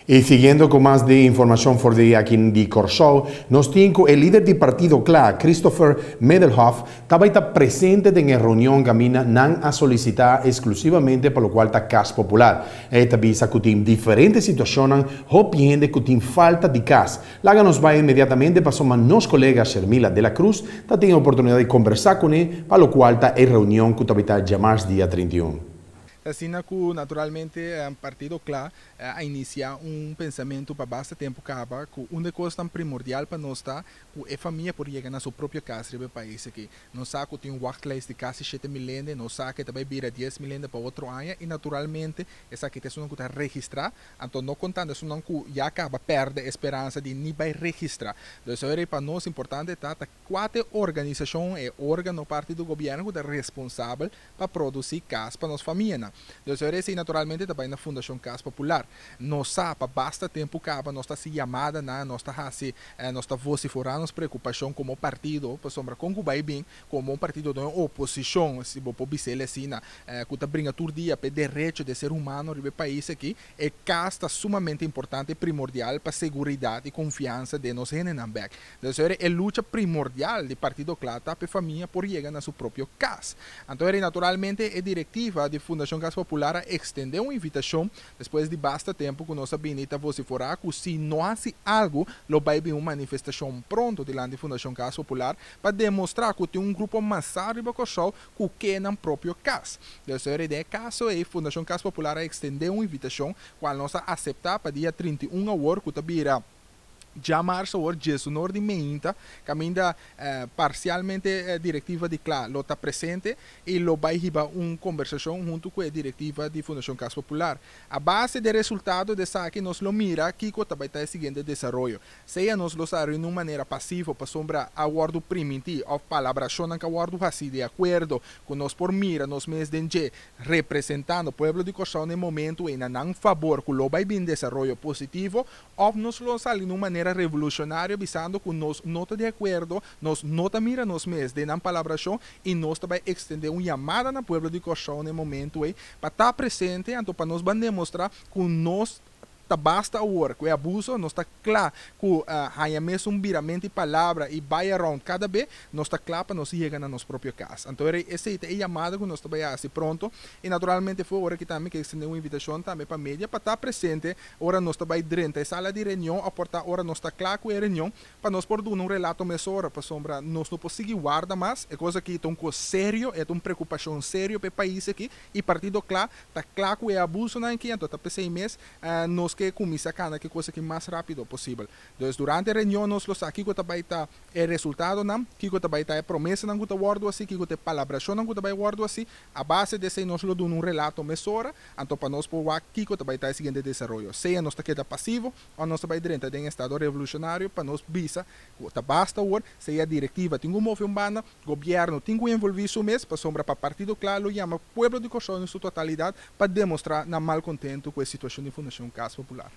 I siguiendo ku mas di informashon for di aki di Kòrsou, nos tin ku e lider di partido kla, Christopher Middelhof, ta bai ta presente den e reunion kaminda nan a solisitá eksklusivamente pa lokual ta Kas Popular. E ta bisa ku tin diferente situashonnan hopi hende ku tin falta di kas. Laga nos bai inmediatamente pasobra nos kolega Shermila de la Cruz ta tin e oportunidat di kombersá kuné pa lokual ta e reunion ku ta bai ta djamars dia 31. Asina ku naturalmente Partido kla a inisiá un pensamentu pa basta tempu kaba ku un de kosnan primordial pa nos ta ku e famia por yega na su propio kas riba e pais aki. Nos sa ku tin un wachtlijst di kasi 7000 hende, nos sa ku e ta bai bira 10,000 hende pa otro aña i naturalmente esaki ta esunnan ku ta registrá, anto no kontando esunnan ku ya kaba pèrdè e speransa di ni bai registrá. Dus awor pa nos importante ta ta kua ta e organisashon, e órgano parti di gobièrnu ku ta responsabel pa produsí kas pa nos famianan. Dus ora esei naturalmente ta bai na Fundashon Kas Popular. Nos sa pa basta tempu kaba nos ta hasi yamadanan, nos ta hasi, nos ta vosiforá nos preokupashon komo partido, pasobra kon ku bai bin komo un partido den oposishon, si bo por bis'el asina, ku ta bringa tur dia pa e derecho di e ser humano riba e pais aki, e kas ta sumamente importante i primordial pa seguridat i konfiansa den nos hendenan bèk. Dus ora e lucha primordial di Partido Kla ta pa e famia por yega na su propio kas. Anto ora naturalmente e direktiva di Fundashon Kas Popular a ekstendé un invitashon despues di basta tempu ku nos a bini ta vosiforá ku si no hasi algu lo bai bin un manifestashon pronto dilanti Fundashon Kas Popular pa demostrá ku tin un grupo masal riba Kòrsou ku ke nan propio kas. Dus ora den e kaso ei Fundashon Kas Popular a ekstendé un invitashon kual nos a aseptá pa dia 31 awor ku ta bira Djamars awor djesunor di meinta kaminda parsialmente direktiva di kla lo ta presente i lo bai hiba un kombersashon huntu ku e direktiva di Fundashon Kas Popular. A base di e resultado di esaki nos lo mira kiko ta bai ta e siguiente desaroyo. Sea nos lo sa reuni un manera pasivo pasobra a wòrdu primintí òf palabrashonnan ku a wòrdu hasí di akuerdo ku nos por mira nos mes den dje representando pueblo di Kòrsou na e momentu ei na nan fabor ku lo bai bin desaroyo positivo Òf nos lo sali na un manera revolushonario bisando ku nos no ta di akuerdo, nos no ta mira nos mes den nan palabrashon i nos ta bai ekstendé un yamada na pueblo di Kòrsou na e momentu ei pa ta presente anto pa nos ban demostrá ku nos ta basta awor ku e abuso, nos ta kla ku haña mes un biramento di palabra i bai around kada be, nos ta kla pa nos yega na nos propio kas. Anto esei ta e yamada ku nos ta bai hasi pronto i naturalmente for ora aki tambe ke ekstendé un invitashon tambe pa media pa ta presente Ora nos ta bai drenta e sala di reunion òf por ta ora nos ta kla ku e reunion, pa nos por duna un relato mesora, pasobra nos no por sigui warda mas. E kos aki ta un kos serio, e ta un preokupashon serio pa e pais aki, i Partido Kla ta kla ku e abusonan aki, anto ta p'esei mes nos ke kuminsá kana ku e kos aki mas rápido posibel. Dus durante e reunion nos lo sa kiko ta bai ta e resultadonan, kiko ta bai ta e promesanan ku ta wòrdu hasi, kiko ta e palabrashonnan ku ta bai wòrdu hasi. A base di esei nos lo duna un relato mesora. Anto pa nos por wak kiko ta bai ta e siguiente desaroyo, sea nos ta keda pasivo o nos ta bai drenta den estado revolushonario pa nos bisa ku ta basta awor, sea direktiva tin ku move un banda, gobièrnu tin ku envolví su mes, pasobra pa Partido Kla lo yama pueblo di Kòrsou den su totalidat pa demostrá nan malkontentu ku e situashon di Fundashon Kas Popular.